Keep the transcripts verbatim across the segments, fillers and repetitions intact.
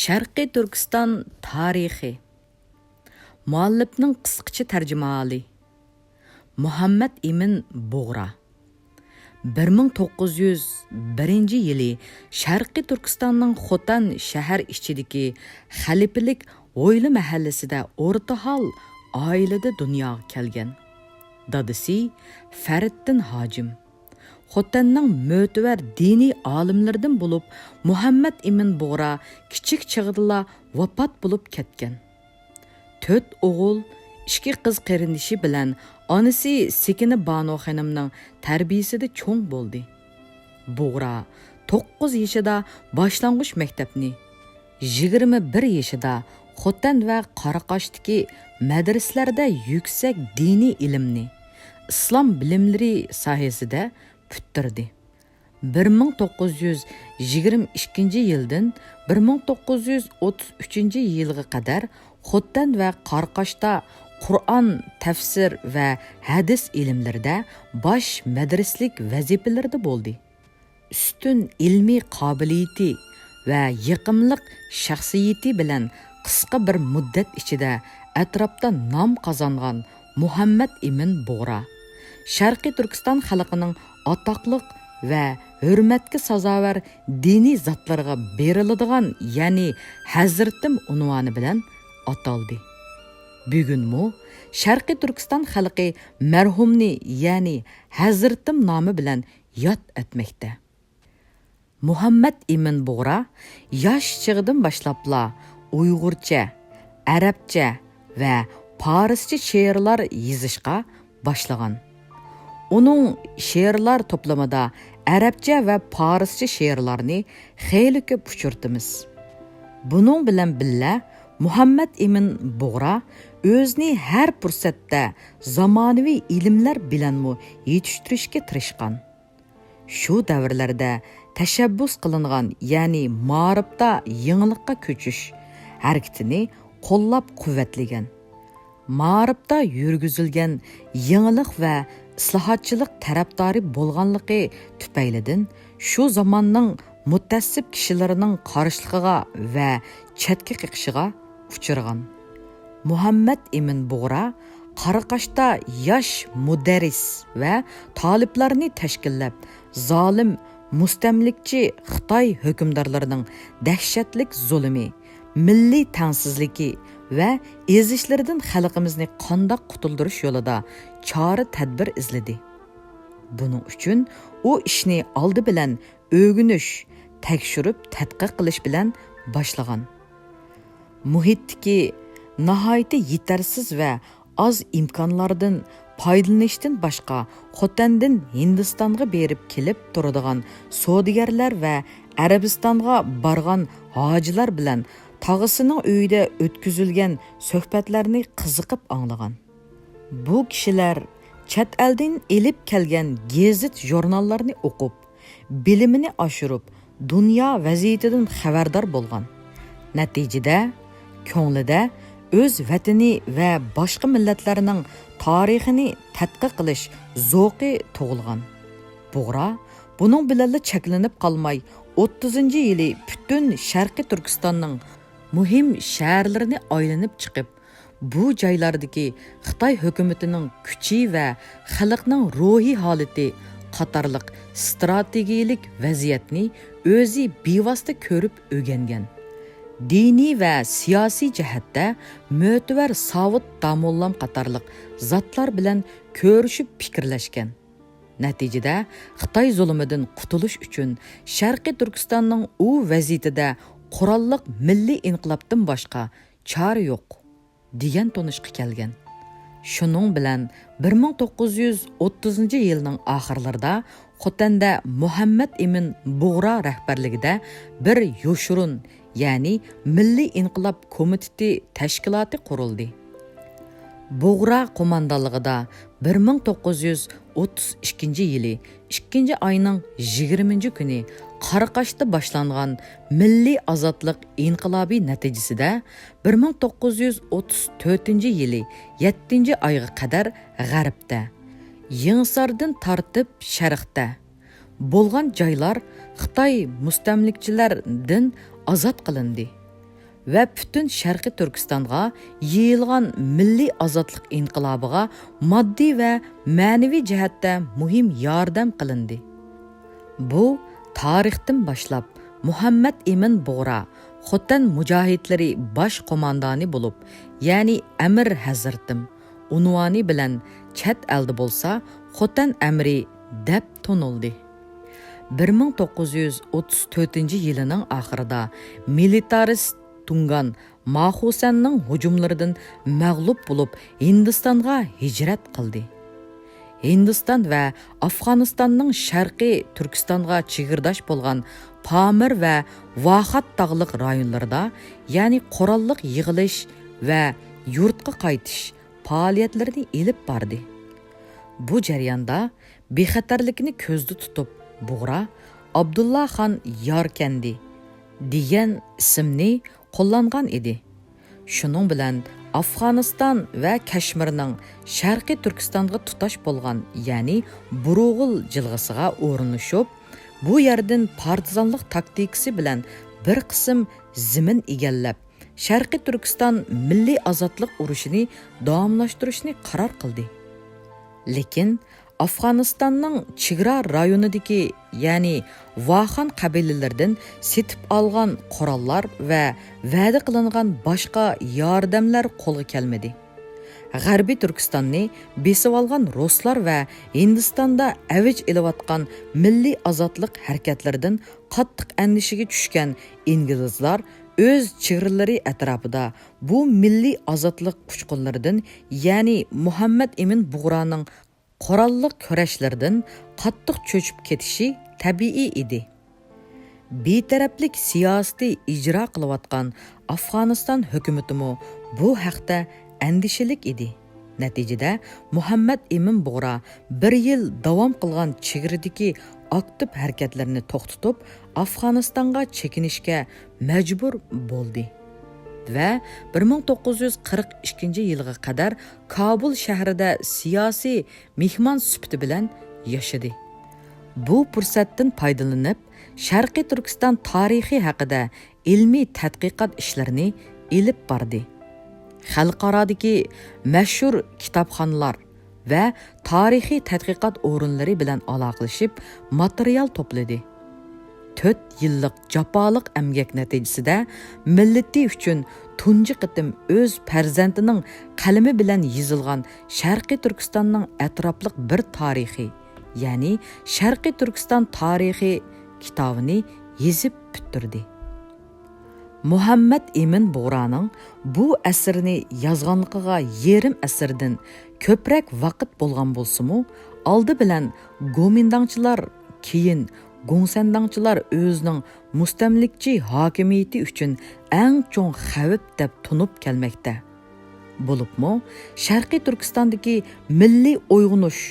شەرقىي تۈركىستان تارىخى. مۇئەللىپنىڭ قىسقىچە تەرجىمىھالى. مۇھەممەد ئىمىن بۇغرا. بىر مىڭ توققۇز يۈز بىرىنچى يىلى شەرقىي تۈركىستاننىڭ خوتەن شەھەر ئىچىدىكى خەلىپىلىك ھويلا مەھەللىسىدە ئورتاھال ئائىلىدە دۇنياغا كەلگەن. دادىسى فەرىددىن ھاجىم. خوتەننىڭ مۆتىۋەر دىنىي ئالىملىرىدىن بولۇپ، مۇھەممەد ئىمىن بۇغرا كىچىك چېغىدىلا ۋاپات بولۇپ كەتكەن. تۆت ئوغۇل، ئىككى قىز قېرىندىشى بىلەن ئانىسى سېكىنە بانۇ خېنىمنىڭ تەربىيىسىدە چوڭ بولدى. بۇغرا توققۇز يېشىدا باشلانغۇچ مەكتەپنى، يىگىرمە بىر يېشىدا خوتەن ۋە قاراقاشتىكى مەدرىسىلەردە يۈكسەك دىنىي ئىلىمنى، ئىسلام بىلىملىرى ساھەسىدە پۈتتۈردى. بىر مىڭ توققۇز يۈز يىگىرمە ئىككىنچى يىلدىن بىر مىڭ توققۇز يۈز ئوتتۇز ئۈچىنچى يىلغا قەدەر خوتەن ۋە قاراقاشتا قۇرئان، تەپسىر ۋە ھەدىس ئىلىملىرىدە باش مەدرىسلىك ۋەزىپىلىرىدە بولدى. ئۈستۈن ئىلمىي قابىلىيىتى ۋە يېقىملىق شەخسىيىتى بىلەن قىسقا بىر مۇددەت ئىچىدە ئەتراپتا نام قازانغان مۇھەممەد ئىمىن بۇغرا شەرقىي تۈركىستان خەلقىنىڭ ئاتاقلىق ۋە ھۆرمەتكە سازاۋەر دىنىي زاتلىرىغا بېرىلىدىغان، يەنى ھەزرىتىم ئۇنۋانى بىلەن ئاتالدى. بۈگۈنمۇ شەرقىي تۈركىستان خەلقى مەرھۇمنى، يەنى ھەزرىتىم نامى بىلەن ياد ئەتمەكتە. مۇھەممەد ئىمىن بۇغرا ياش چېغىدىن باشلاپلا ئۇيغۇرچە، ئەرەبچە ۋە پارسچە شېئىرلار يېزىشقا باشلىغان. ئۇنىڭ شېئىرلار توپلىمىدا ئەرەبچە ۋە پارسچە شېئىرلارنى خېلى كۆپ ئۇچرىتىمىز. بۇنىڭ بىلەن بىللە، مۇھەممەد ئىمىن بۇغرا ئۆزىنى ھەر پۇرسەتتە زامانىۋى ئىلىملەر بىلەنمۇ يېتىشتۈرۈشكە تىرىشقان. شۇ دەۋرلەردە تەشەببۇس قىلىنغان، يەنى مائارىپتا يېڭىلىققا كۆچۈش ھەرىكىتىنى قوللاپ-قۇۋۋەتلىگەن. مائارىپتا يۈرگۈزۈلگەن يېڭىلىق ۋە ئىسلاھاتچىلىق تەرەپدارى بولغانلىقى تۈپەيلىدىن، شۇ زاماننىڭ مۇتەئەسسىپ كىشىلىرىنىڭ قارشىلىقىغا ۋە چەتكە قېقىشىغا ئۇچرىغان. مۇھەممەد ئىمىن بۇغرا قاراقاشتا ياش مۇدەررىس ۋە تالىپلارنى تەشكىللەپ، زالىم، مۇستەملىكىچى خىتاي ھۆكۈمدارلىرىنىڭ دەھشەتلىك زۇلۇمى، مىللىي تەڭسىزلىكى ۋە ئېزىشلىرىدىن خەلقىمىزنى قانداق قۇتۇلدۇرۇش يولىدا چارە-تەدبىر ئىزلىدى. بۇنىڭ ئۈچۈن ئۇ ئىشنى ئالدى بىلەن ئۆگىنىش، تەكشۈرۈپ تەتقىق قىلىش بىلەن باشلىغان. مۇھىتتىكى ناھايىتى يېتەرسىز ۋە ئاز ئىمكانلاردىن پايدىلىنىشتىن باشقا، خوتەندىن ھىندىستانغا بېرىپ كېلىپ تۇرىدىغان سودىگەرلەر ۋە ئەرەبىستانغا بارغان ھاجىلار بىلەن تاغىسىنىڭ ئۆيىدە ئۆتكۈزۈلگەن سۆھبەتلەرنى قىزىقىپ ئاڭلىغان. بۇ كىشىلەر چەت ئەلدىن ئېلىپ كەلگەن گېزىت-ژۇرناللارنى ئوقۇپ، بىلىمىنى ئاشۇرۇپ، دۇنيا ۋەزىيىتىدىن خەۋەردار بولغان. نەتىجىدە، كۆڭلىدە ئۆز ۋەتىنى ۋە باشقا مىللەتلەرنىڭ تارىخىنى تەتقىق قىلىش زوقى تۇغۇلغان. بۇغرا بۇنىڭ بىلەنلا چەكلىنىپ قالماي، ئوتتۇزىنچى يىلى پۈتۈن شەرقىي تۈركىستاننىڭ مۇھىم شەھەرلىرىنى ئايلىنىپ چىقىپ، بۇ جايلاردىكى خىتاي ھۆكۈمىتىنىڭ كۈچى ۋە خەلقنىڭ روھىي ھالىتى قاتارلىق ئىستراتېگىيىلىك ۋەزىيەتنى ئۆزى بىۋاسىتە كۆرۈپ ئۆگەنگەن. دىنىي ۋە سىياسىي جەھەتتە مۆتىۋەر ساۋۇت داموللام قاتارلىق زاتلار بىلەن كۆرۈشۈپ پىكىرلەشكەن. نەتىجىدە، خىتاي زۇلۇمىدىن قۇتۇلۇش ئۈچۈن شەرقىي تۈركىستاننىڭ ئۇ ۋەزىيىتىدە قوراللىق مىللىي ئىنقىلابتىن باشقا چارە يوق، دېگەن تونۇشقا كەلگەن. شۇنىڭ بىلەن بىر مىڭ توققۇز يۈز ئوتتۇزىنچى يىلنىڭ ئاخىرلىرىدا خوتەندە مۇھەممەد ئىمىن بۇغرا رەھبەرلىكىدە بىر يوشۇرۇن، يەنى مىللىي ئىنقىلاب كومىتېتى تەشكىلاتى قۇرۇلدى. بۇغرا قوماندانلىقىدا بىر مىڭ توققۇز يۈز ئوتتۇز ئىككىنچى يىلى ئىككىنچى ئاينىڭ يىگىرمىنچى كۈنى قاراقاشتا باشلانغان مىللىي ئازادلىق ئىنقىلابى نەتىجىسىدە، بىر مىڭ توققۇز يۈز ئوتتۇز تۆتىنچى يىلى يەتتىنچى ئايغا قەدەر غەربتە، يېڭىساردىن تارتىپ شەرقتە، بولغان جايلار خىتاي مۇستەملىكىچىلەردىن ئازاد قىلىندى ۋە پۈتۈن شەرقىي تۈركىستانغا يېيىلغان مىللىي ئازادلىق ئىنقىلابىغا ماددىي ۋە مەنىۋى جەھەتتە مۇھىم ياردەم قىلىندى. بۇ تارىختىن باشلاپ مۇھەممەد ئىمىن بۇغرا خوتەن مۇجاھىدلىرى باش قوماندانى بولۇپ، يەنى ئەمىر ھەزرىتىم ئۇنۋانى بىلەن چەت ئەلدە بولسا خوتەن ئەمىرى دەپ تونۇلدى. بىر مىڭ توققۇز يۈز ئوتتۇز تۆتىنچى يىلىنىڭ ئاخىرىدا مىلىتارىست تۇڭگان ماخۇسەننىڭ ھۇجۇملىرىدىن مەغلۇپ بولۇپ، ھىندىستانغا ھىجرەت قىلدى. ھىندىستان ۋە ئافغانىستاننىڭ شەرقىي تۈركىستانغا چېگرىداش بولغان پامىر ۋە ۋاخات تاغلىق رايونلىرىدا، يەنى قوراللىق يىغىلىش ۋە يۇرتقا قايتىش پائالىيەتلىرىنى ئېلىپ باردى. بۇ جەرياندا بىخەتەرلىكنى كۆزدە تۇتۇپ، بۇغرا ئابدۇللا خان ياركەندى دېگەن ئىسىمنى قوللانغان ئىدى. شۇنىڭ بىلەن ئافغانىستان ۋە كەشمىرنىڭ شەرقىي تۈركىستانغا تۇتاش بولغان، يەنى بۇرۇغۇل جىلغىسىغا ئورۇنلىشىپ، بۇ يەردىن پارتىزانلىق تاكتىكىسى بىلەن بىر قىسىم زېمىن ئىگىلەپ، شەرقىي تۈركىستان مىللىي ئازادلىق ئۇرۇشىنى داۋاملاشتۇرۇشنى قارار قىلدى. لېكىن ئافغانىستاننىڭ چېگرا رايونىدىكى، يەنى ۋاخان قەبىلىلىرىدىن سېتىپ ئالغان قوراللار ۋە ۋەدە قىلىنغان باشقا ياردەملەر قولغا كەلمىدى. غەربىي تۈركىستاننى بېسىۋالغان رۇسلار ۋە ھىندىستاندا ئەۋج ئېلىۋاتقان مىللىي ئازادلىق ھەرىكەتلىرىدىن قاتتىق ئەندىشىگە چۈشكەن ئىنگلىزلار ئۆز چېگرىلىرى ئەتراپىدا بۇ مىللىي ئازادلىق ئۇچقۇنلىرىدىن، يەنى مۇھەممەد ئىمىن بۇغرانىڭ قوراللىق كۈرەشلىرىدىن قاتتىق چۆچۈپ كېتىشى تەبىئىي ئىدى. بىتەرەپلىك سىياسىتى ئىجرا قىلىۋاتقان ئافغانىستان ھۆكۈمىتىمۇ بۇ ھەقتە ئەندىشىلىك ئىدى. نەتىجىدە، مۇھەممەد ئىمىن بۇغرا بىر يىل داۋام قىلغان چېگرىدىكى ئاكتىپ ھەرىكەتلىرىنى توختىتىپ، ئافغانىستانغا چېكىنىشكە مەجبۇر بولدى ۋە بىر مىڭ توققۇز يۈز قىرىق ئىككىنچى يىلغا قەدەر كابۇل شەھىرىدە سىياسىي مېھمان سۈپىتى بىلەن ياشىدى. بۇ پۇرسەتتىن پايدىلىنىپ، شەرقىي تۈركىستان تارىخى ھەققىدە ئىلمىي تەتقىقات ئىشلىرىنى ئېلىپ باردى. خەلقئارادىكى مەشھۇر كىتابخانىلار ۋە تارىخىي تەتقىقات ئورۇنلىرى بىلەن ئالاقىلىشىپ، ماتېرىيال توپلىدى. تۆت يىللىق جاپالىق ئەمگەك نەتىجىسىدە، مىللىتى ئۈچۈن تۇنجى قېتىم ئۆز پەرزەنتىنىڭ قەلىمى بىلەن يېزىلغان شەرقىي تۈركىستاننىڭ ئەتراپلىق بىر تارىخى، يەنى شەرقىي تۈركىستان تارىخى كىتابىنى يېزىپ پۈتتۈردى. مۇھەممەد ئىمىن بۇغرانىڭ بۇ ئەسىرىنى يازغانلىقىغا يېرىم ئەسىردىن كۆپرەك ۋاقىت بولغان بولسىمۇ، ئالدى بىلەن گومىنداڭچىلار، كېيىن گۇڭسەنداڭچىلار ئۆزىنىڭ مۇستەملىكىچى ھاكىمىيىتى ئۈچۈن ئەڭ چوڭ خەۋپ دەپ تونۇپ كەلمەكتە. بولۇپمۇ، شەرقىي تۈركىستاندىكى مىللىي ئويغىنىش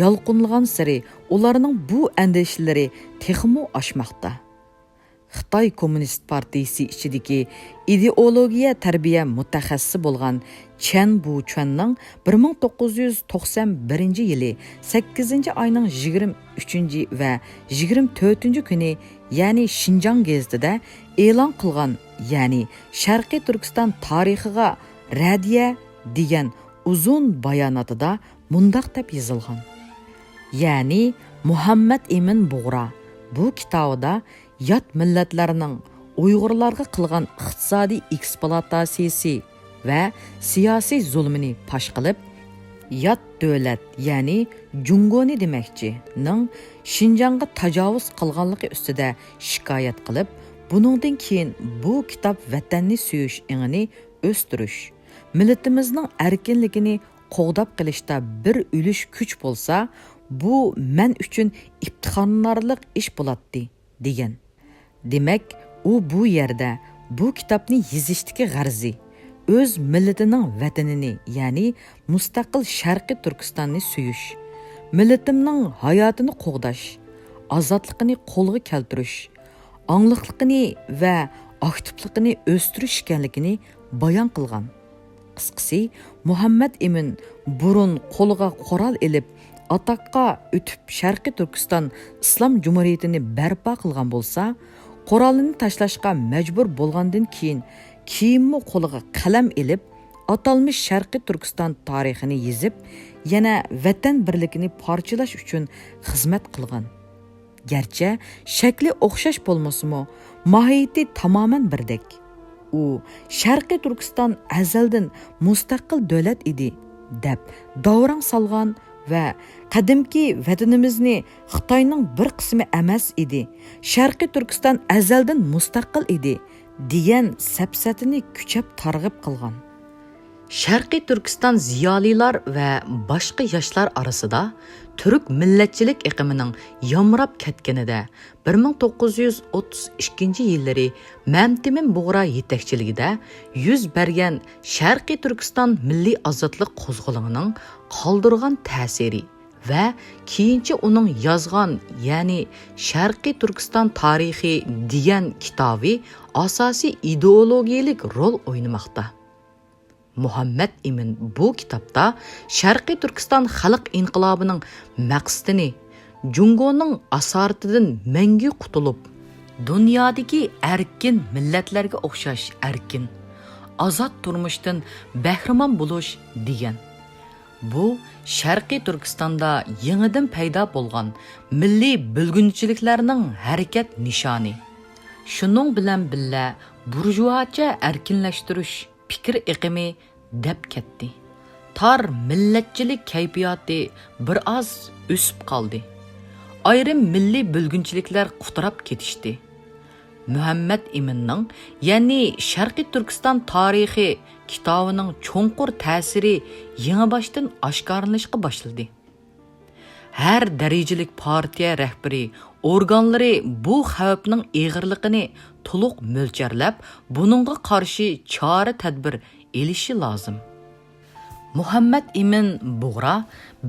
يالقۇنلىغانسېرى ئۇلارنىڭ بۇ ئەندىشىلىرى تېخىمۇ ئاشماقتا. خىتاي كوممۇنىست پارتىيىسى ئىچىدىكى ئىدېئولوگىيە تەربىيە مۇتەخەسسىسى بولغان چيەن بۇچۈەننىڭ بىر مىڭ توققۇز يۈز توقسان بىرىنچى يىلى سەككىزىنچى ئاينىڭ يىگىرمە ئۈچىنچى ۋە يىگىرمە تۆتىنچى كۈنى، يەنى شىنجاڭ گېزىتىدە ئېلان قىلغان، يەنى شەرقىي تۈركىستان تارىخىغا رەددىيە دېگەن ئۇزۇن باياناتىدا مۇنداق دەپ يېزىلغان: يەنى مۇھەممەد ئىمىن بۇغرا بۇ كىتابىدا يات مىللەتلەرنىڭ ئۇيغۇرلارغا قىلغان ئىقتىسادىي ئېكسپلۇئاتاتسىيىسى ۋە سىياسىي زۇلۇمىنى پاش قىلىپ، يات دۆلەت، يەنى جۇڭگونى دېمەكچى، نىڭ شىنجاڭغا تاجاۋۇز قىلغانلىقى ئۈستىدە شىكايەت قىلىپ، بۇنىڭدىن كېيىن بۇ كىتاب ۋەتەننى سۆيۈش ئېڭىنى ئۆستۈرۈش، مىللىتىمىزنىڭ ئەركىنلىكىنى قوغداپ قېلىشتا بىر ئۈلۈش كۈچ بولسا، بۇ مەن ئۈچۈن ئىپتىخارلىنارلىق ئىش بولاتتى، دېگەن. دېمەك، ئۇ بۇ يەردە بۇ كىتابنى يېزىشتىكى غەرىزى ئۆز مىللىتىنىڭ ۋەتىنىنى، يەنى مۇستەقىل شەرقىي تۈركىستاننى سۆيۈش، مىللىتىمنىڭ ھاياتىنى قوغداش، ئازادلىقىنى قولغا كەلتۈرۈش، ئاڭلىقلىقىنى ۋە ئاكتىپلىقىنى ئۆستۈرۈش ئىكەنلىكىنى بايان قىلغان. قىسقىسى، مۇھەممەد ئىمىن بۇرۇن قولىغا قورال ئېلىپ، ئاتاققا ئۆتۈپ شەرقىي تۈركىستان ئىسلام جۇمھۇرىيىتىنى بەرپا قىلغان بولسا، قورالىنى تاشلاشقا مەجبۇر بولغاندىن كېيىن، كېيىنمۇ قولىغا قەلەم ئېلىپ، ئاتالمىش شەرقىي تۈركىستان تارىخىنى يېزىپ، يەنە ۋەتەن بىرلىكىنى پارچىلاش ئۈچۈن خىزمەت قىلغان. گەرچە شەكلى ئوخشاش بولمىسىمۇ، ماھىيىتى تامامەن بىردەك. ئۇ شەرقىي تۈركىستان ئەزەلدىن مۇستەقىل دۆلەت ئىدى، دەپ داۋراڭ سالغان ۋە قەدىمكى ۋەتىنىمىزنى خىتاينىڭ بىر قىسمى ئەمەس ئىدى، شەرقىي تۈركىستان ئەزەلدىن مۇستەقىل ئىدى، دېگەن سەپسەتىنى كۈچەپ تارغىپ قىلغان. شەرقىي تۈركىستان زىيالىيلار ۋە باشقا ياشلار ئارىسىدا تۈرك مىللەتچىلىك ئېقىمىنىڭ يامراپ كەتكىنىدە، بىر مىڭ توققۇز يۈز ئوتتۇز ئىككىنچى يىللىرى مەمتىمىن بۇغرا يېتەكچىلىكىدە يۈز بەرگەن شەرقىي تۈركىستان مىللىي ئازادلىق قوزغىلىڭىنىڭ قالدۇرغان تەسىرى ۋە كېيىنچە ئۇنىڭ يازغان، يەنى شەرقىي تۈركىستان تارىخى دېگەن كىتابى ئاساسىي ئىدېئولوگىيەلىك رول ئوينىماقتا. مۇھەممەد ئىمىن بۇ كىتابتا شەرقىي تۈركىستان خەلق ئىنقىلابىنىڭ مەقسىتىنى، جۇڭگونىڭ ئاسارىتىدىن مەڭگۈ قۇتۇلۇپ، دۇنيادىكى ئەركىن مىللەتلەرگە ئوخشاش ئەركىن، ئازاد تۇرمۇشتىن بەھرىمەن بولۇش دېگەن. بۇ شەرقىي تۈركىستاندا يېڭىدىن پەيدا بولغان مىللىي بۆلگۈنچىلىكلەرنىڭ ھەرىكەت نىشانى. شۇنىڭ بىلەن بىللە، بۇرژۇئاچە ئەركىنلەشتۈرۈش پىكىر ئېقىمى دەپ كەتتى. تار مىللەتچىلىك كەيپىياتى بىر ئاز ئۆسۈپ قالدى. ئايرىم مىللىي بۆلگۈنچىلىكلەر قۇتراپ كېتىشتى. مۇھەممەد ئىمىننىڭ، يەنى شەرقىي تۈركىستان تارىخى كىتابىنىڭ چوڭقۇر تەسىرى يېڭىباشتىن ئاشكارىلىنىشقا باشلىدى. ھەر دەرىجىلىك پارتىيە رەھبىرىي ئورگانلىرى بۇ خەۋپنىڭ ئېغىرلىقىنى تولۇق مۆلچەرلەپ، بۇنىڭغا قارشى چارە-تەدبىر ئېلىشى لازىم. مۇھەممەد ئىمىن بۇغرا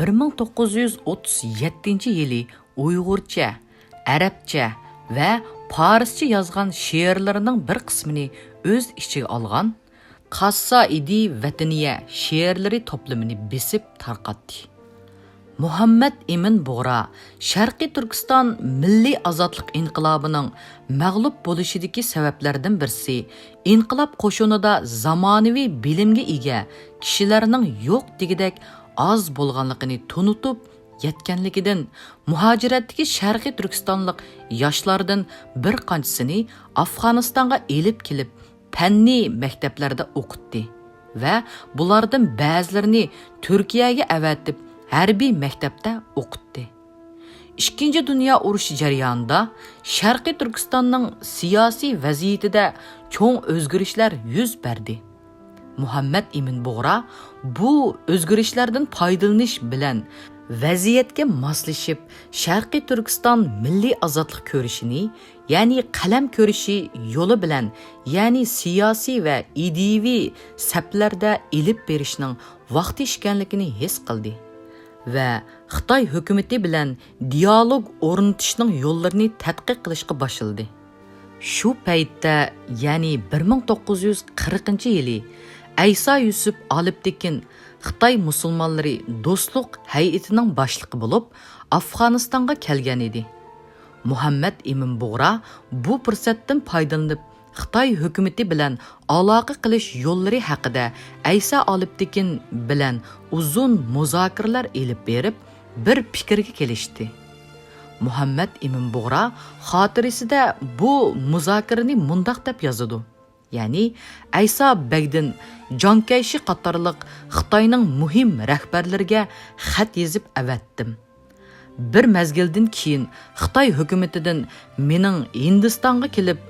بىر مىڭ توققۇز يۈز ئوتتۇز يەتتىنچى يىلى ئۇيغۇرچە، ئەرەبچە ۋە پارسچە يازغان شېئىرلىرىنىڭ بىر قىسمىنى ئۆز ئىچىگە ئالغان قاسسائىدى ۋەتىنىيە شېئىرلىرى توپلىمىنى بېسىپ تارقاتتى. مۇھەممەد ئىمىن بۇغرا شەرقىي تۈركىستان مىللىي ئازادلىق ئىنقىلابىنىڭ مەغلۇپ بولۇشىدىكى سەۋەبلەردىن بىرسى، ئىنقىلاب قوشۇنىدا زامانىۋى بىلىمگە ئىگە كىشىلەرنىڭ يوق دېگۈدەك ئاز بولغانلىقىنى تونۇتۇپ يەتكەنلىكىدىن، مۇھاجىرەتتىكى شەرقىي تۈركىستانلىق ياشلاردىن بىر قانچىسىنى ئافغانىستانغا ئېلىپ كېلىپ، پەننىي مەكتەپلەردە ئوقۇتتى ۋە بۇلاردىن بەزىلىرىنى تۈركىيەگە ئەۋەتىپ، ھەربىي مەكتەپتە ئوقۇتتى. ئىككىنچى دۇنيا ئۇرۇشى جەريانىدا شەرقىي تۈركىستاننىڭ سىياسىي ۋەزىيىتىدە چوڭ ئۆزگىرىشلەر يۈز بەردى. مۇھەممەد ئىمىن بۇغرا بۇ ئۆزگىرىشلەردىن پايدىلىنىش بىلەن ۋەزىيەتكە ماسلىشىپ، شەرقىي تۈركىستان مىللىي ئازادلىق كۈرىشىنى، يەنى قەلەم كۈرىشى يولى بىلەن، يەنى سىياسىي ۋە ئىدىيىۋى سەپلەردە ئېلىپ بېرىشنىڭ ۋاقتى ئىكەنلىكىنى ھېس قىلدى ۋە خىتاي ھۆكۈمىتى بىلەن دىيالوگ ئورنىتىشنىڭ يوللىرىنى تەتقىق قىلىشقا باشلىدى. شۇ پەيتتە، يەنى بىر مىڭ توققۇز يۈز قىرىقىنچى يىلى ئەيسا يۈسۈپ ئالپتېكىن خىتاي مۇسۇلمانلىرى دوستلۇق ھەيئىتىنىڭ باشلىقى بولۇپ، ئافغانىستانغا كەلگەن ئىدى. مۇھەممەد ئىمىن بۇغرا بۇ پۇرسەتتىن پايدىلىنىپ، خىتاي ھۆكۈمىتى بىلەن ئالاقە قىلىش يوللىرى ھەققىدە ئەيسا ئالپتېكىن بىلەن ئۇزۇن مۇزاكىرىلەر ئېلىپ بېرىپ، بىر پىكىرگە كېلىشتى. مۇھەممەد ئىمىن بۇغرا خاتىرىسىدە بۇ مۇزاكىرىنى مۇنداق دەپ يازىدۇ، يەنى، ئەيسا بەگدىن جاڭ كەيشى قاتارلىق خىتاينىڭ مۇھىم رەھبەرلىرىگە خەت يېزىپ ئەۋەتتىم. بىر مەزگىلدىن كېيىن خىتاي ھۆكۈمىتىدىن مېنىڭ ھىندىستانغا كېلىپ،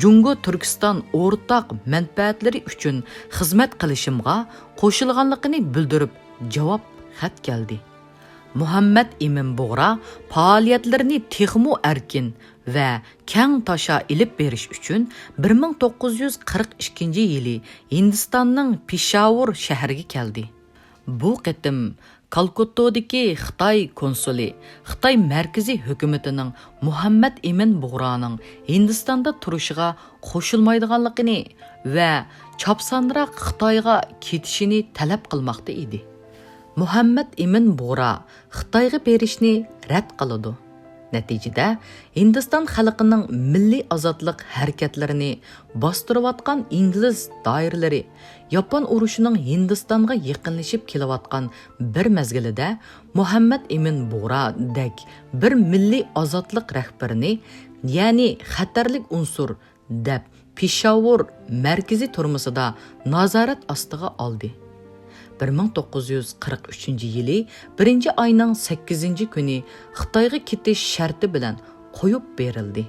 جۇڭگو تۈركىستان ئورتاق مەنپەئەتلىرى ئۈچۈن خىزمەت قىلىشىمغا قوشۇلغانلىقىنى بىلدۈرۈپ جاۋاب خەت كەلدى. مۇھەممەد ئىمىن بۇغرا پائالىيەتلىرىنى تېخىمۇ ئەركىن ۋە كەڭ تاشا ئېلىپ بېرىش ئۈچۈن بىر مىڭ توققۇز يۈز قىرىق ئىككىنچى يىلى ھىندىستاننىڭ پېشاۋۇر شەھىرىگە كەلدى. بۇ قېتىم كالكۇتتادىكى خىتاي كونسۇلى خىتاي مەركىزىي ھۆكۈمىتىنىڭ مۇھەممەد ئىمىن بۇغرانىڭ ھىندىستاندا تۇرۇشىغا قوشۇلمايدىغانلىقىنى ۋە چاپسانراق خىتايغا كېتىشىنى تەلەپ قىلماقتا ئىدى. مۇھەممەد ئىمىن بۇغرا خىتايغا بېرىشنى رەت قىلىدۇ. نەتىجىدە، ھىندىستان خەلقىنىڭ مىللىي ئازادلىق ھەرىكەتلىرىنى باستۇرۇۋاتقان ئىنگلىز دائىرىلىرى ياپون ئۇرۇشىنىڭ ھىندىستانغا يېقىنلىشىپ كېلىۋاتقان بىر مەزگىلىدە، مۇھەممەد ئىمىن بۇغرادەك بىر مىللىي ئازادلىق رەھبىرىنى، يەنى خەتەرلىك ئۇنسۇر دەپ پېشاۋۇر مەركىزىي تۈرمىسىدا نازارەت ئاستىغا ئالدى. بىر مىڭ توققۇز يۈز قىرىق ئۈچىنچى يىلى بىرىنچى ئاينىڭ سەككىزىنچى كۈنى خىتايغا كېتىش شەرتى بىلەن قويۇپ بېرىلدى.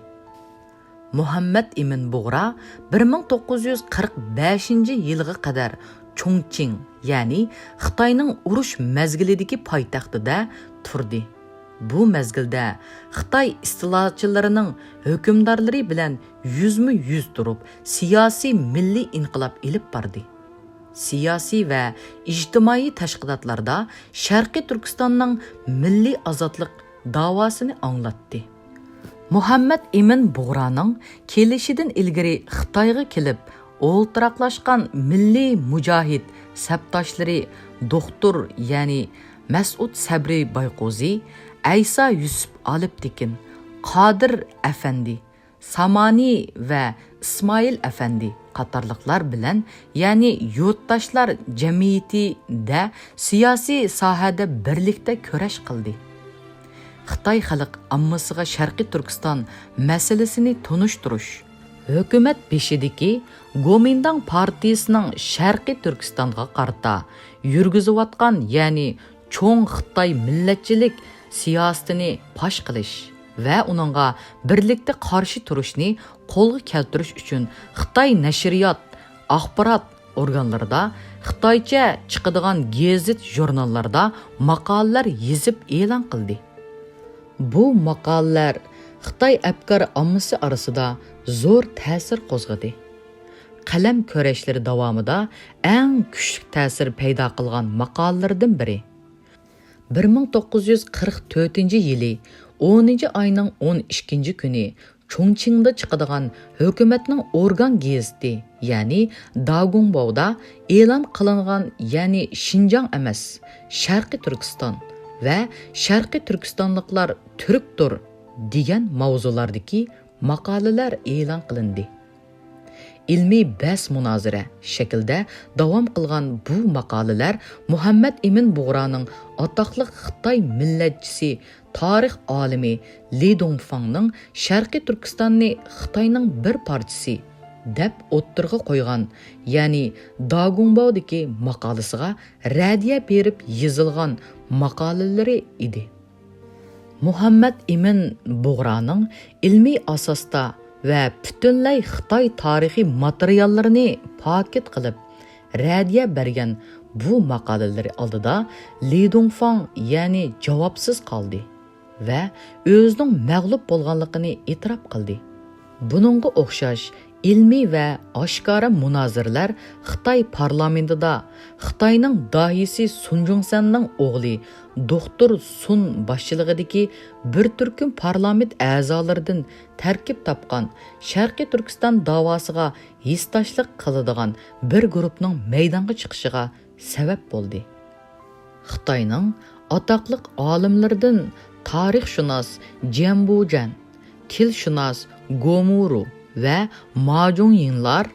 مۇھەممەد ئىمىن بۇغرا بىر مىڭ توققۇز يۈز قىرىق بەشىنچى يىلغا قەدەر چۇڭچىڭ، يەنى خىتاينىڭ ئۇرۇش مەزگىلىدىكى پايتەختىدە تۇردى. بۇ مەزگىلدە خىتاي ئىستىلاچىلىرىنىڭ ھۆكۈمدارلىرى بىلەن يۈزمۇ يۈز تۇرۇپ، سىياسىي مىللىي ئىنقىلاب ئېلىپ باردى. سىياسىي ۋە ئىجتىمائىي تەشكىلاتلاردا شەرقىي تۈركىستاننىڭ مىللىي ئازادلىق داۋاسىنى ئاڭلاتتى. مۇھەممەد ئىمىن بۇغرانىڭ كېلىشىدىن ئىلگىرى خىتايغا كېلىپ ئولتۇراقلاشقان مىللىي مۇجاھىد سەپداشلىرى دوختۇر، يەنى مەسئۇد سەبرى بايقوزى، ئەيسا يۈسۈپ ئالپتېكىن، قادىر ئەفەندى، سامانى ۋە ئىسمائىل ئەفەندى قاتارلىقلار بىلەن، يەنى يۇرتداشلار جەمئىيىتىدە سىياسىي ساھەدە بىرلىكتە كۈرەش قىلدى. خىتاي خەلق ئاممىسىغا شەرقىي تۈركىستان مەسىلىسىنى تونۇشتۇرۇش، ھۆكۈمەت بېشىدىكى گومىنداڭ پارتىيىسىنىڭ شەرقىي تۈركىستانغا قارىتا يۈرگۈزۈۋاتقان، يەنى چوڭ خىتاي مىللەتچىلىك سىياسىتىنى پاش قىلىش ۋە ئۇنىڭغا بىرلىكتە قارشى تۇرۇشنى قولغا كەلتۈرۈش ئۈچۈن خىتاي نەشرىيات، ئاخبارات ئورگانلىرىدا، خىتايچە چىقىدىغان گېزىت ژۇرناللاردا ماقالىلەر يېزىپ ئېلان قىلدى. بۇ ماقالىلەر خىتاي ئەپكار ئاممىسى ئارىسىدا زور تەسىر قوزغىدى. قەلەم كۈرەشلىرى داۋامىدا ئەڭ كۈچلۈك تەسىر پەيدا قىلغان ماقالىلىرىدىن بىرى. بىر مىڭ توققۇز يۈز قىرىق تۆتىنچى يىلى ئونىنچى ئاينىڭ ئون ئىككىنچى كۈنى چۇڭچىڭدا چىقىدىغان ھۆكۈمەتنىڭ ئورگان گېزىتى، يەنى داگۇڭباۋدا ئېلان قىلىنغان، يەنى شىنجاڭ ئەمەس، شەرقىي تۈركىستان ۋە شەرقىي تۈركىستانلىقلار تۈركتۇر دېگەن ماۋزۇلاردىكى ماقالىلەر ئېلان قىلىندى. ئىلمىي بەس-مۇنازىرە شەكلىدە داۋام قىلغان بۇ ماقالىلەر مۇھەممەد ئىمىن بۇغرانىڭ ئاتاقلىق خىتاي مىللەتچىسى، تارىخ ئالىمى لى دۇڭفاڭنىڭ شەرقىي تۈركىستاننى خىتاينىڭ بىر پارچىسى دەپ ئوتتۇرىغا قويغان، يەنى داگۇڭباۋدىكى ماقالىسىغا رەددىيە بېرىپ يېزىلغان ماقالىلىرى ئىدى. مۇھەممەد ئىمىن بۇغرانىڭ ئىلمىي ئاساستا ۋە پۈتۈنلەي خىتاي تارىخىي ماتېرىياللىرىنى پاكىت قىلىپ، رەددىيە بەرگەن بۇ ماقالىلىرى ئالدىدا لى دۇڭفاڭ، يەنى جاۋابسىز قالدى ۋە ئۆزىنىڭ مەغلۇپ بولغانلىقىنى ئېتىراپ قىلدى. بۇنىڭغا ئوخشاش ئىلمىي ۋە ئاشكارا مۇنازىرىلەر خىتاي پارلامېنتىدا خىتاينىڭ داھىيسى سۇن جۇڭسەننىڭ ئوغلى دوختۇر سۇن باشچىلىقىدىكى بىر تۈركۈم پارلامېنت ئەزالىرىدىن تەركىب تاپقان شەرقىي تۈركىستان داۋاسىغا ھېسداشلىق قىلىدىغان بىر گۇرۇپنىڭ مەيدانغا چىقىشىغا سەۋەب بولدى. خىتاينىڭ ئاتاقلىق ئالىملىرىدىن تارىخشۇناس جيەن بۇجەن، تىلشۇناس گومۇرۇ ۋە ما جۇڭيىڭلار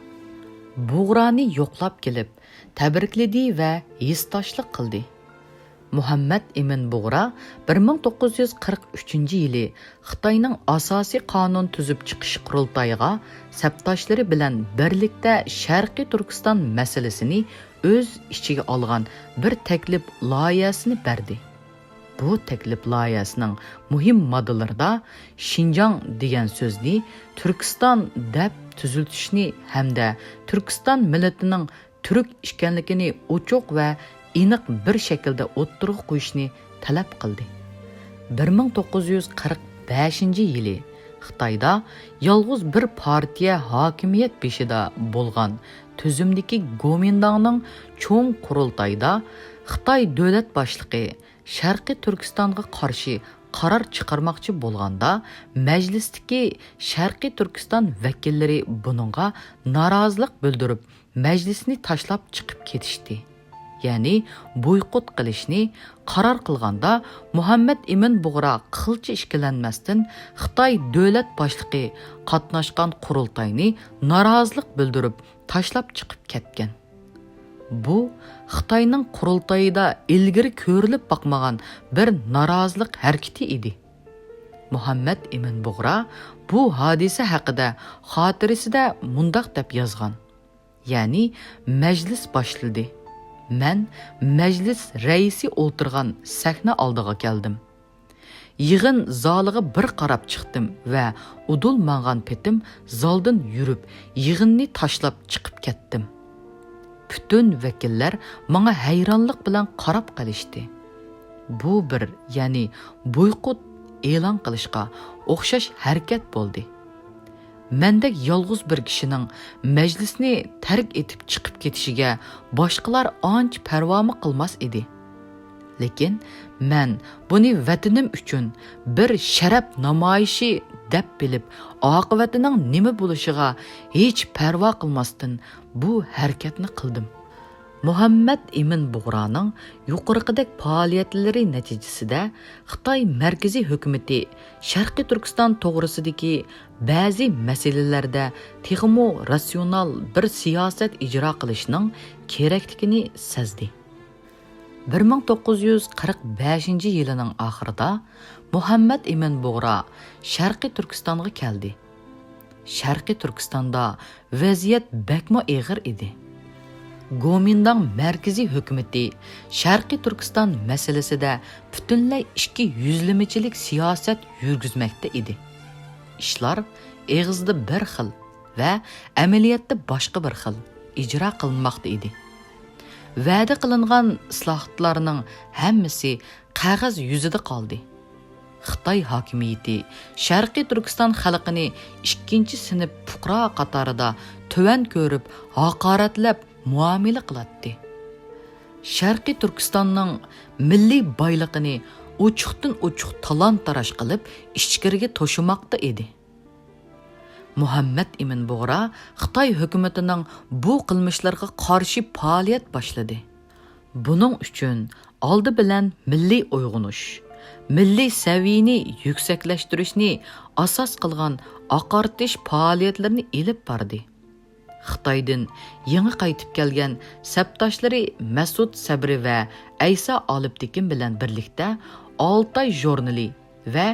بۇغرانى يوقلاپ كېلىپ، تەبرىكلىدى ۋە ھېسداشلىق قىلدى. مۇھەممەد ئىمىن بۇغرا بىر مىڭ توققۇز يۈز قىرىق ئۈچىنچى يىلى خىتاينىڭ ئاساسىي قانۇن تۈزۈپ چىقىش قۇرۇلتايىغا سەپداشلىرى بىلەن بىرلىكتە شەرقىي تۈركىستان مەسىلىسىنى ئۆز ئىچىگە ئالغان بىر تەكلىپ لايىھەسىنى بەردى. بۇ تەكلىپ لايىھەسىنىڭ مۇھىم ماددىلىرىدا شىنجاڭ دېگەن سۆزنى تۈركىستان دەپ تۈزۈلتۈشنى ھەمدە تۈركىستان مىللىتىنىڭ تۈرك ئىكەنلىكىنى ئوچۇق ۋە ئېنىق بىر شەكىلدە ئوتتۇرىغا قويۇشنى تەلەپ قىلدى. بىر مىڭ توققۇز يۈز قىرىق بەشىنچى يىلى خىتايدا يالغۇز بىر پارتىيە ھاكىمىيەت بېشىدا بولغان تۈزۈمدىكى گومىنداڭنىڭ چوڭ قۇرۇلتايىدا خىتاي دۆلەت باشلىقى شەرقىي تۈركىستانغا قارشى قارار چىقارماقچى بولغاندا، مەجلىستىكى شەرقىي تۈركىستان ۋەكىللىرى بۇنىڭغا نارازىلىق بىلدۈرۈپ، مەجلىسنى تاشلاپ چىقىپ كېتىشتى. يەنى بويقوت قىلىشنى قارار قىلغاندا، مۇھەممەد ئىمىن بۇغرا قىلچە ئىككىلەنمەستىن خىتاي دۆلەت باشلىقى قاتناشقان قۇرۇلتاينى نارازىلىق بىلدۈرۈپ تاشلاپ چىقىپ كەتكەن. بۇ خىتاينىڭ قۇرۇلتىيىدا ئىلگىرى كۆرۈلۈپ باقمىغان بىر نارازىلىق ھەرىكىتى ئىدى. مۇھەممەد ئىمىن بۇغرا بۇ ھادىسە ھەققىدە خاتىرىسىدە مۇنداق دەپ يازغان، يەنى مەجلىس باشلىدى. مەن مەجلىس رەئىسى ئولتۇرغان سەھنە ئالدىغا كەلدىم. يىغىن زالىغا بىر قاراپ چىقتىم ۋە ئۇدۇل ماڭغان پېتىم زالدىن يۈرۈپ، يىغىننى تاشلاپ چىقىپ كەتتىم. پۈتۈن ۋەكىللەر ماڭا ھەيرانلىق بىلەن قاراپ قېلىشتى. بۇ بىر، يەنى بويقوت ئېلان قىلىشقا ئوخشاش ھەرىكەت بولدى. مەندەك يالغۇز بىر كىشىنىڭ مەجلىسنى تەرك ئېتىپ چىقىپ كېتىشىگە باشقىلار ئانچە پەرۋامۇ قىلماس ئىدى. لېكىن مەن بۇنى ۋەتىنىم ئۈچۈن بىر شەرەپ نامايىشى دەپ بىلىپ، ئاقىۋىتىنىڭ نېمە بولۇشىغا ھېچ پەرۋا قىلماستىن بۇ ھەرىكەتنى قىلدىم. مۇھەممەد ئىمىن بۇغرانىڭ يۇقىرىقىدەك پائالىيەتلىرى نەتىجىسىدە خىتاي مەركىزىي ھۆكۈمىتى شەرقىي تۈركىستان توغرىسىدىكى بەزى مەسىلىلەردە تېخىمۇ راتسىيونال بىر سىياسەت ئىجرا قىلىشنىڭ كېرەكلىكىنى سەزدى. بىر مىڭ توققۇز يۈز قىرىق بەشىنچى يىلىنىڭ ئاخىرىدا مۇھەممەد ئىمىن بۇغرا شەرقىي تۈركىستانغا كەلدى. شەرقىي تۈركىستاندا ۋەزىيەت بەكمۇ ئېغىر ئىدى. گومىنداڭ مەركىزىي ھۆكۈمىتى شەرقىي تۈركىستان مەسىلىسىدە پۈتۈنلەي ئىككى يۈزلىمىچىلىك سىياسەت يۈرگۈزمەكتە ئىدى. ئىشلار ئېغىزدا بىر خىل ۋە ئەمەلىيەتتە باشقا بىر خىل ئىجرا قىلىنماقتا ئىدى. ۋەدە قىلىنغان ئىسلاھاتلارنىڭ ھەممىسى قەغەز يۈزىدە قالدى. خىتاي ھاكىمىيىتى شەرقىي تۈركىستان خەلقىنى ئىككىنچى سىنىپ پۇقرا قاتارىدا تۆۋەن كۆرۈپ، ھاقارەتلەپ مۇئامىلە قىلاتتى. شەرقىي تۈركىستاننىڭ مىللىي بايلىقىنى ئوچۇقتىن ئوچۇق تالان-تاراج قىلىپ، ئىچكىرىگە توشۇماقتا ئىدى. مۇھەممەد ئىمىن بۇغرا خىتاي ھۆكۈمىتىنىڭ بۇ قىلمىشلىرىغا قارشى پائالىيەت باشلىدى. بۇنىڭ ئۈچۈن ئالدى بىلەن مىللىي ئويغىنىش، مىللىي سەۋىيەنى يۈكسەكلەشتۈرۈشنى ئاساس قىلغان ئاقارتىش پائالىيەتلىرىنى ئېلىپ باردى. خىتايدىن يېڭى قايتىپ كەلگەن سەپداشلىرى مەسۇت سەبرى ۋە ئەيسا ئالپتېكىن بىلەن بىرلىكتە ئالتاي ژۇرنىلى ۋە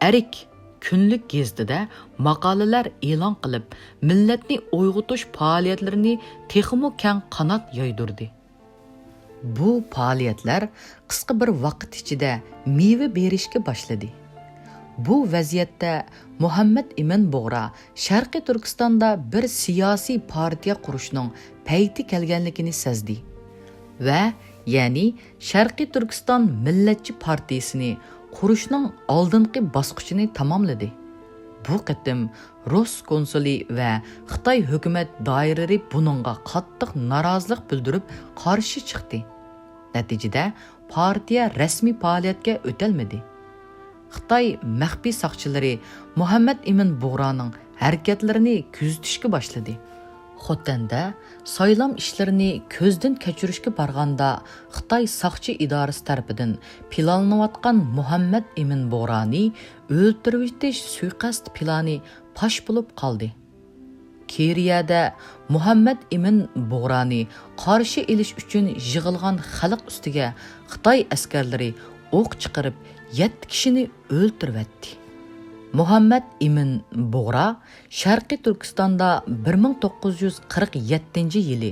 ئەرك كۈنلۈك گېزىتىدە ماقالىلەر ئېلان قىلىپ، مىللەتنى ئويغىتىش پائالىيەتلىرىنى تېخىمۇ كەڭ قانات يايدۇردى. بۇ پائالىيەتلەر قىسقا بىر ۋاقىت ئىچىدە مېۋە بېرىشكە باشلىدى. بۇ ۋەزىيەتتە مۇھەممەد ئىمىن بۇغرا شەرقىي تۈركىستاندا بىر سىياسىي پارتىيە قۇرۇشنىڭ پەيتى كەلگەنلىكىنى سەزدى ۋە يەنى شەرقىي تۈركىستان مىللەتچى پارتىيىسىنى قۇرۇشنىڭ ئالدىنقى باسقۇچىنى تاماملىدى. بۇ قېتىم رۇس كونسۇلى ۋە خىتاي ھۆكۈمەت دائىرىلىرى بۇنىڭغا قاتتىق نارازىلىق بىلدۈرۈپ قارشى چىقتى. نەتىجىدە پارتىيە رەسمىي پائالىيەتكە ئۆتەلمىدى. خىتاي مەخپىي ساقچىلىرى مۇھەممەد ئىمىن بۇغرانىڭ ھەرىكەتلىرىنى كۆزىتىشكە باشلىدى. خوتەندە سايلام ئىشلىرىنى كۆزدىن كەچۈرۈشكە بارغاندا، خىتاي ساقچى ئىدارىسى تەرىپىدىن پىلانلىنىۋاتقان مۇھەممەد ئىمىن بۇغرانى ئۆلتۈرۈۋېتىش سۇيىقەست پىلانى پاش بولۇپ قالدى. كېرىيەدە مۇھەممەد ئىمىن بۇغرانى قارشى ئېلىش ئۈچۈن يىغىلغان خەلق ئۈستىگە خىتاي ئەسكەرلىرى ئوق چىقىرىپ، يەتتە كىشىنى ئۆلتۈرۈۋەتتى. مۇھەممەد ئىمىن بۇغرا شەرقىي تۈركىستاندا بىر مىڭ توققۇز يۈز قىرىق يەتتىنچى يىلى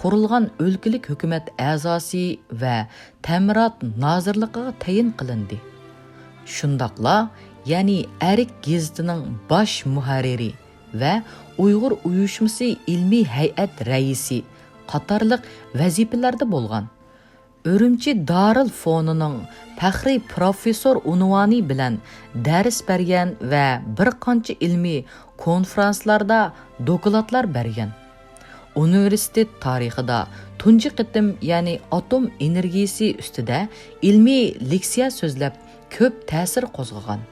قۇرۇلغان ئۆلكىلىك ھۆكۈمەت ئەزاسى ۋە تەمىرات نازىرلىقىغا تەيىن قىلىندى. شۇنداقلا، يەنى ئەرك گېزىتىنىڭ باش مۇھەررىرى ۋە ئۇيغۇر ئۇيۇشمىسى ئىلمىي ھەيئەت رەئىسى قاتارلىق ۋەزىپىلەردە بولغان. ئۈرۈمچى دارىل فونىنىڭ پەخرىي پروفېسسور ئۇنۋانى بىلەن دەرس بەرگەن ۋە بىر قانچە ئىلمىي كونفرانسلاردا دوكلاتلار بەرگەن. ئۇنىۋېرسىتېت تارىخىدا تۇنجى قېتىم، يەنى ئاتوم ئېنېرگىيىسى ئۈستىدە ئىلمىي لېكسىيە سۆزلەپ، كۆپ تەسىر قوزغىغان.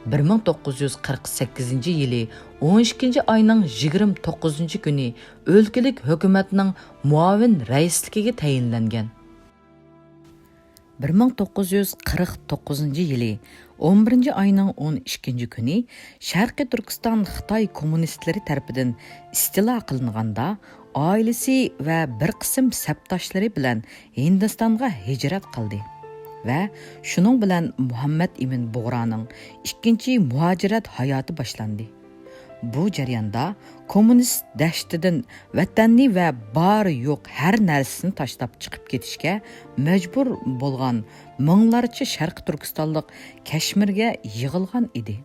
بىر مىڭ توققۇز يۈز قىرىق سەككىزىنچى يىلى ئون ئىككىنچى ئاينىڭ يىگىرمە توققۇزىنچى كۈنى ئۆلكىلىك ھۆكۈمەتنىڭ مۇئاۋىن رەئىسلىكىگە تەيىنلەنگەن. بىر مىڭ توققۇز يۈز قىرىق توققۇزىنچى يىلى ئون بىرىنچى ئاينىڭ ئون ئىككىنچى كۈنى شەرقىي تۈركىستان خىتاي كوممۇنىستلىرى تەرىپىدىن ئىستىلا قىلىنغاندا، ئائىلىسى ۋە بىر قىسىم سەپداشلىرى بىلەن ھىندىستانغا ھىجرەت قىلدى ۋە شۇنىڭ بىلەن مۇھەممەد ئىمىن بۇغرانىڭ ئىككىنچى مۇھاجىرەت ھاياتى باشلاندى. بۇ جەرياندا كوممۇنىست دەشتىدىن ۋەتەننى ۋە بار يوق ھەر نەرسىسىنى تاشلاپ چىقىپ كېتىشكە مەجبۇر بولغان مىڭلارچە شەرقىي تۈركىستانلىق كەشمىرگە يىغىلغان ئىدى.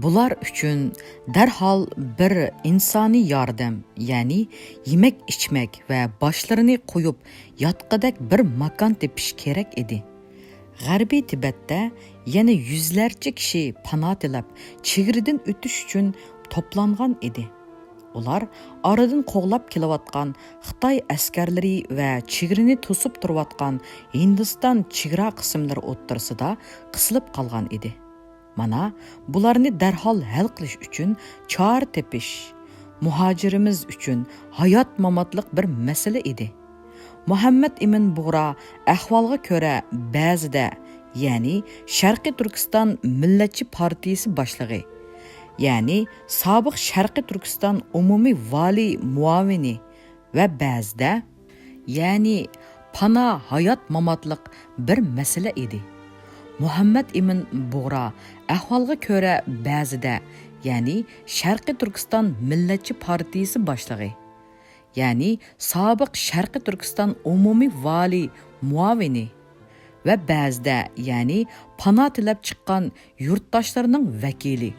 بۇلار ئۈچۈن دەرھال بىر ئىنسانىي ياردەم، يەنى يېمەك-ئىچمەك ۋە باشلىرىنى قويۇپ ياتقۇدەك بىر ماكان تېپىش كېرەك ئىدى. غەربىي تىبەتتە يەنە يۈزلەرچە كىشى پانا تىلەپ، چېگرىدىن ئۆتۈش ئۈچۈن توپلانغان ئىدى. ئۇلار ئارىدىن قوغلاپ كېلىۋاتقان خىتاي ئەسكەرلىرى ۋە چېگرىنى توسۇپ تۇرۇۋاتقان ھىندىستان چېگرا قىسىملىرى ئوتتۇرىسىدا قىسىلىپ قالغان ئىدى. مانا، بۇلارنى دەرھال ھەل قىلىش ئۈچۈن چارە تېپىش مۇھاجىرىمىز ئۈچۈن ھايات-ماماتلىق بىر مەسىلە ئىدى. مۇھەممەد ئىمىن بۇغرا ئەھۋالغا كۆرە بەزىدە، يەنى شەرقىي تۈركىستان مىللەتچى پارتىيىسى باشلىقى، يەنى سابىق شەرقىي تۈركىستان ئومۇمىي ۋالىي مۇئاۋىنى ۋە بەزىدە، يەنى پانا ھايات-ماماتلىق بىر مەسىلە ئىدى. مۇھەممەد ئىمىن بۇغرا ئەھۋالغا كۆرە بەزىدە، يەنى شەرقىي تۈركىستان مىللەتچى پارتىيىسى باشلىقى، يەنى سابىق شەرقىي تۈركىستان ئومۇمىي ۋالىي مۇئاۋىنى ۋە بەزىدە، يەنى پانا تىلەپ چىققان يۇرتداشلارنىڭ ۋەكىلى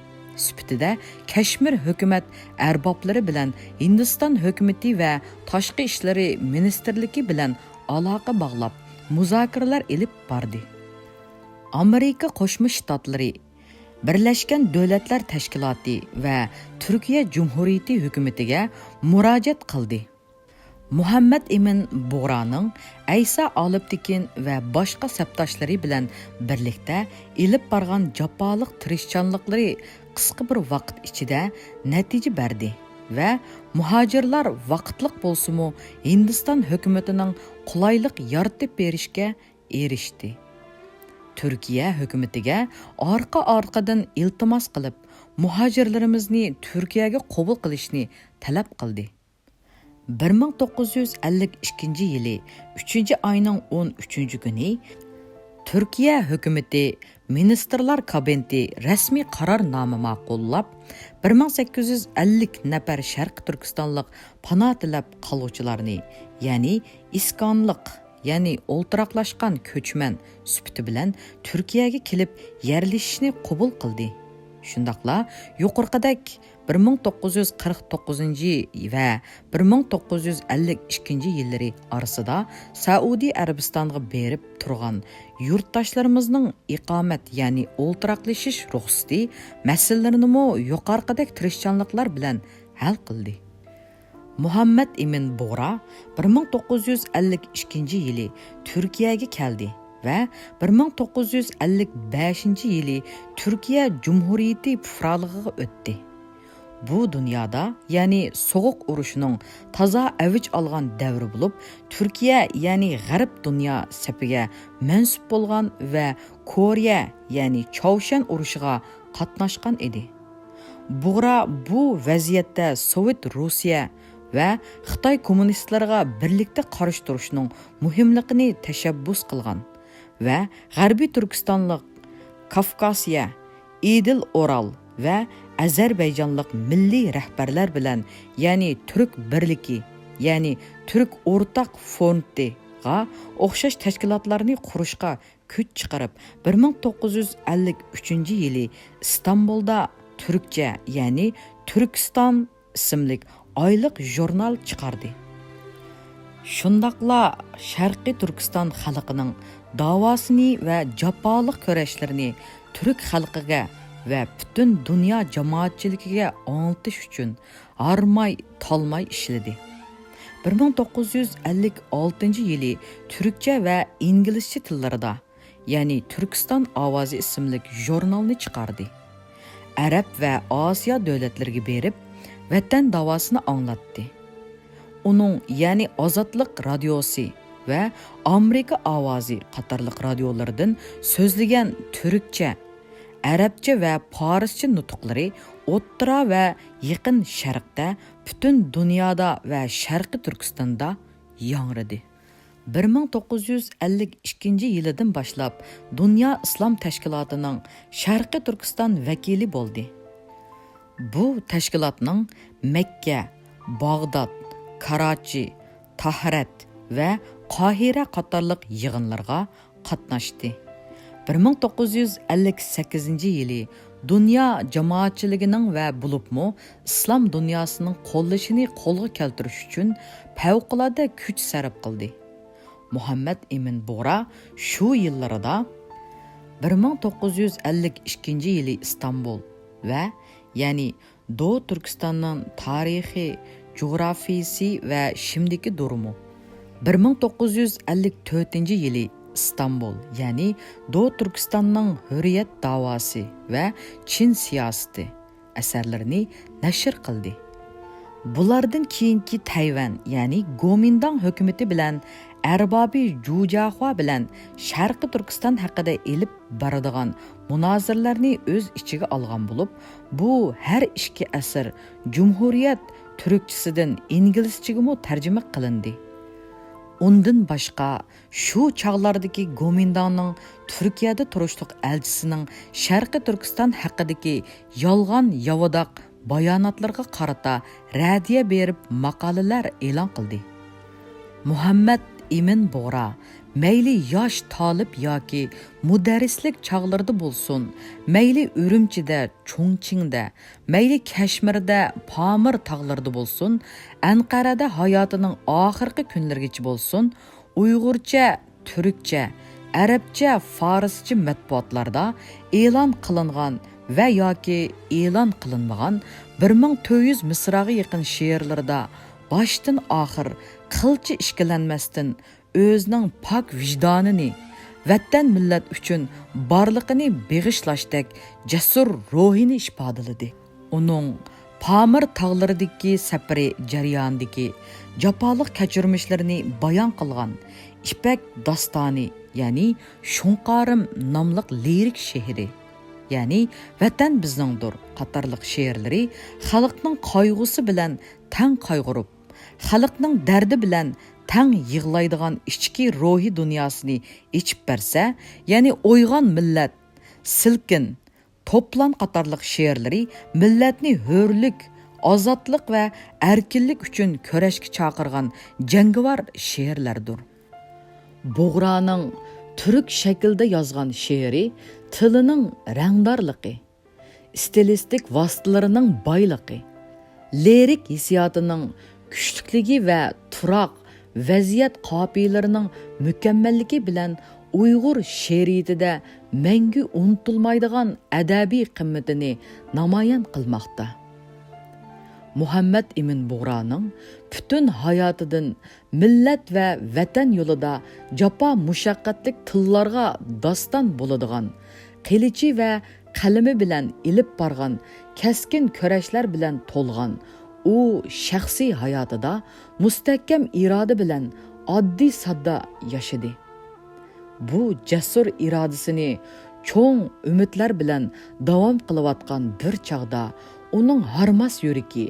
سۈپىتىدە كەشمىر ھۆكۈمەت ئەربابلىرى بىلەن ھىندىستان ھۆكۈمىتى ۋە تاشقى ئىشلىرى مىنىستىرلىكى بىلەن ئالاقە باغلاپ، مۇزاكىرىلەر ئېلىپ باردى. ئامېرىكا قوشما شتاتلىرى، بىرلەشكەن دۆلەتلەر تەشكىلاتى ۋە تۈركىيە جۇمھۇرىيىتى ھۆكۈمىتىگە مۇراجىئەت قىلدى. مۇھەممەد ئىمىن بۇغرانىڭ ئەيسا ئالپتېكىن ۋە باشقا سەپداشلىرى بىلەن بىرلىكتە ئېلىپ بارغان جاپالىق تىرىشچانلىقلىرى قىسقا بىر ۋاقىت ئىچىدە نەتىجە بەردى ۋە مۇھاجىرلار ۋاقىتلىق بولسىمۇ ھىندىستان ھۆكۈمىتىنىڭ قولايلىق يارىتىپ بېرىشكە ئېرىشتى. تۈركىيە ھۆكۈمىتىگە ئارقا-ئارقىدىن ئىلتىماس قىلىپ، مۇھاجىرلىرىمىزنى تۈركىيەگە قوبۇل قىلىشنى تەلەپ قىلدى. بىر مىڭ توققۇز يۈز ئەللىك ئىككىنچى يىلى ئۈچىنچى ئاينىڭ ئون ئۈچىنچى كۈنى تۈركىيە ھۆكۈمىتى مىنىستىرلار كابىنېتى رەسمىي قارارنامە ماقۇللاپ، بىر مىڭ سەككىز يۈز ئەللىك نەپەر شەرقىي تۈركىستانلىق پانا تىلەپ قالغۇچىلارنى، يەنى ئىسكانلىق، يەنى ئولتۇراقلاشقان كۆچمەن سۈپىتى بىلەن تۈركىيەگە كېلىپ يەرلىشىشنى قوبۇل قىلدى. شۇنداقلا يۇقىرىقىدەك بىر مىڭ توققۇز يۈز قىرىق توققۇزىنچى ۋە بىر مىڭ توققۇز يۈز ئەللىك ئىككىنچى يىللىرى ئارىسىدا سەئۇدى ئەرەبىستانغا بېرىپ تۇرغان يۇرتداشلىرىمىزنىڭ ئىقامەت، يەنى ئولتۇراقلىشىش رۇخسىتى مەسىلىلىرىنىمۇ يۇقىرىقىدەك تىرىشچانلىقلار بىلەن ھەل قىلدى. مۇھەممەد ئىمىن بۇغرا بىر مىڭ توققۇز يۈز ئەللىك ئىككىنچى يىلى تۈركىيەگە كەلدى ۋە بىر مىڭ توققۇز يۈز ئەللىك بەشىنچى يىلى تۈركىيە جۇمھۇرىيىتى پۇقرالىقىغا ئۆتتى. بۇ دۇنيادا، يەنى سوغۇق ئۇرۇشنىڭ تازا ئەۋج ئالغان دەۋرى بولۇپ، تۈركىيە، يەنى غەرب دۇنيا سەپىگە مەنسۇپ بولغان ۋە كورېيە، يەنى چاۋشيەن ئۇرۇشىغا قاتناشقان ئىدى. بۇغرا بۇ ۋەزىيەتتە سوۋېت رۇسىيە ۋە خىتاي كوممۇنىستلىرىغا بىرلىكتە قارشى تۇرۇشنىڭ مۇھىملىقىنى تەشەببۇس قىلغان ۋە غەربىي تۈركىستانلىق، كافكاسىيە، ئىدىل ئورال ۋە ئەزەربەيجانلىق مىللىي رەھبەرلەر بىلەن، يەنى تۈرك بىرلىكى، يەنى تۈرك ئورتاق فرونتىغا ئوخشاش تەشكىلاتلارنى قۇرۇشقا كۈچ چىقىرىپ، بىر مىڭ توققۇز يۈز ئەللىك ئۈچىنچى يىلى ئىستانبۇلدا تۈركچە، يەنى تۈركىستان ئىسىملىك ئايلىق ژۇرنال چىقاردى. شۇنداقلا شەرقىي تۈركىستان خەلقىنىڭ داۋاسىنى ۋە جاپالىق كۈرەشلىرىنى تۈرك خەلقىگە ۋە پۈتۈن دۇنيا جامائەتچىلىكىگە ئاڭلىتىش ئۈچۈن ھارماي، تالماي ئىشلىدى. بىر مىڭ توققۇز يۈز ئەللىك ئالتىنچى يىلى تۈركچە ۋە ئىنگلىزچە تىللىرىدا، يەنى تۈركىستان ئاۋازى ئىسىملىك ژۇرنالنى چىقاردى. ئەرەب ۋە ئاسىيا دۆلەتلىرىگە بېرىپ، ۋەتەن داۋاسىنى ئاڭلاتتى. ئۇنىڭ، يەنى ئازادلىق رادىيوسى ۋە ئامېرىكا ئاۋازى قاتارلىق رادىيولىرىدىن سۆزلىگەن تۈركچە، ئەرەبچە ۋە پارسچە نۇتۇقلىرى ئوتتۇرا ۋە يېقىن شەرقتە، پۈتۈن دۇنيادا ۋە شەرقىي تۈركىستاندا ياڭرىدى. بىر مىڭ توققۇز يۈز ئەللىك ئىككىنچى يىلىدىن باشلاپ دۇنيا ئىسلام تەشكىلاتىنىڭ شەرقىي تۈركىستان ۋەكىلى بولدى. بۇ تەشكىلاتنىڭ مەككە، باغداد، كاراچى، تاھرەت ۋە قاھىرە قاتارلىق يىغىنلىرىغا قاتناشتى. بىر مىڭ توققۇز يۈز ئەللىك سەككىزىنچى يىلى دۇنيا جامائەتچىلىكىنىڭ ۋە بولۇپمۇ ئىسلام دۇنياسىنىڭ قوللىشىنى قولغا كەلتۈرۈش ئۈچۈن پەۋقۇلئاددە كۈچ سەرپ قىلدى. مۇھەممەد ئىمىن بۇغرا شۇ يىللىرىدا بىر مىڭ توققۇز يۈز ئەللىك ئىككىنچى يىلى ئىستانبۇل ۋە، يەنى، دو تۈركىستاننىڭ تارىخى، جۇغراپىيىسى ۋە شىمدىكى دۇرۇمى، بىر مىڭ توققۇز يۈز ئەللىك تۆتىنچى يىلى ئىستانبۇل، يەنى، دو تۈركىستاننىڭ ھۆرىيەت داۋاسى ۋە چىن سىياسىتى ئەسەرلىرىنى نەشر قىلدى. بۇلاردىن كېيىنكى تەيۋەن، يەنى گومىنداڭ ھۆكۈمىتى بىلەن ئەربابى جۇجياخۇا بىلەن شەرقىي تۈركىستان ھەققىدە ئېلىپ بارىدىغان مۇنازىرىلەرنى ئۆز ئىچىگە ئالغان بولۇپ، بۇ ھەر ئىككى ئەسەر جۇمھۇرىيەت تۈركچىسىدىن ئىنگلىزچىگىمۇ تەرجىمە قىلىندى. ئۇندىن باشقا، شۇ چاغلاردىكى گومىنداڭنىڭ تۈركىيەدە تۇرۇشلۇق ئەلچىسىنىڭ شەرقىي تۈركىستان ھەققىدىكى يالغان ياۋىداق باياناتلىرىغا قارىتا رەددىيە بېرىپ ماقالىلەر ئېلان قىلدى. مۇھەممەد ئىمىن بۇغرا مەيلى ياش تالىپ ياكى مۇدەررىسلىك چاغلىرىدا بولسۇن، مەيلى ئۈرۈمچىدە، چۇڭچىڭدە، مەيلى كەشمىردە، پامىر تاغلىرىدا بولسۇن، ئەنقەرەدە ھاياتىنىڭ ئاخىرقى كۈنلىرىگىچە بولسۇن، ئۇيغۇرچە، تۈركچە، ئەرەبچە، فارسچە مەتبۇئاتلاردا ئېلان قىلىنغان ۋە ياكى ئېلان قىلىنمىغان بىر مىڭ تۆت يۈز مىسراغا يېقىن شېئىرلىرىدا باشتىن ئاخىر قىلچە ئىككىلەنمەستىن ئۆزىنىڭ پاك ۋىجدانىنى، ۋەتەن مىللەت ئۈچۈن بارلىقىنى بېغىشلاشتەك جەسۇر روھىنى ئىپادىلىدى. ئۇنىڭ پامىر تاغلىرىدىكى سەپىرى جەريانىدىكى جاپالىق كەچۈرمىشلىرىنى بايان قىلغان ئىپەك داستانى، يەنى شۇڭقارىم ناملىق لىرىك شېئىرى، يەنى ۋەتەن بىزنىڭدۇر قاتارلىق شېئىرلىرى خەلقنىڭ قايغۇسى بىلەن تەڭ قايغۇرۇپ، خەلقنىڭ دەردى بىلەن تەڭ يىغلايدىغان ئىچكى روھىي دۇنياسىنى ئېچىپ بەرسە، يەنى ئويغان مىللەت، سىلكىن، توپلان قاتارلىق شېئىرلىرى مىللەتنى ھۆرلۈك، ئازادلىق ۋە ئەركىنلىك ئۈچۈن كۈرەشكە چاقىرغان جەڭگىۋار شېئىرلەردۇر. بۇغرانىڭ تۈرك شەكلىدە يازغان شېئىرى تىلىنىڭ رەڭدارلىقى، ئىستىلىستىك ۋاسىتىلىرىنىڭ بايلىقى، لىرىك ھېسسىياتىنىڭ كۈچلۈكلۈكى ۋە تۇراق، ۋەزىيەت قاپىيىلىرىنىڭ مۇكەممەللىكى بىلەن ئۇيغۇر شېئىرىيىتىدە مەڭگۈ ئۇنتۇلمايدىغان ئەدەبىي قىممىتىنى نامايان قىلماقتا. مۇھەممەد ئىمىن بۇغرانىڭ پۈتۈن ھاياتىدىن مىللەت ۋە ۋەتەن يولىدا جاپا مۇشەققەتلىك تىللارغا داستان بولىدىغان، قىلىچى ۋە قەلىمى بىلەن ئېلىپ بارغان كەسكىن كۈرەشلەر بىلەن تولغان ئۇ شەخسىي ھاياتىدا مۇستەھكەم ئىرادە بىلەن ئاددىي-ساددا ياشىدى. بۇ جەسۇر ئىرادىسىنى چوڭ ئۈمىدلەر بىلەن داۋام قىلىۋاتقان بىر چاغدا ئۇنىڭ ھارماس يۈرىكى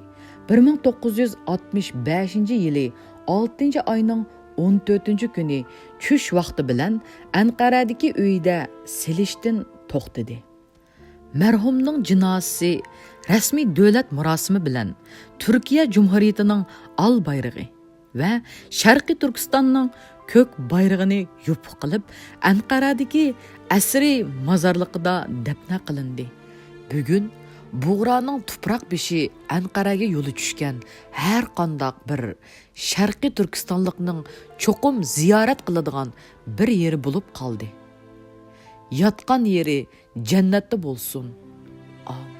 بىر مىڭ توققۇز يۈز ئاتمىش بەشىنچى يىلى ئالتىنچى ئاينىڭ ئون تۆتىنچى كۈنى چۈش ۋاقتى بىلەن ئەنقەرەدىكى ئۆيىدە سېلىشتىن توختىدى. مەرھۇمنىڭ جىنازىسى رەسمىي دۆلەت مۇراسىمى بىلەن تۈركىيە جۇمھۇرىيىتىنىڭ ئال بايرىقى ۋە شەرقىي تۈركىستاننىڭ كۆك بايرىقىنى يوپۇق قىلىپ، ئەنقەرەدىكى ئەسىرىي مازارلىقىدا دەپنە قىلىندى. بۈگۈن بۇغرانىڭ تۇپراق بېشى ئەنقەرەگە يولى چۈشكەن ھەر قانداق بىر شەرقىي تۈركىستانلىقنىڭ چوقۇم زىيارەت قىلىدىغان بىر يېرى بولۇپ قالدى. ياتقان يېرى جەننەتتە بولسۇن. ئامىن.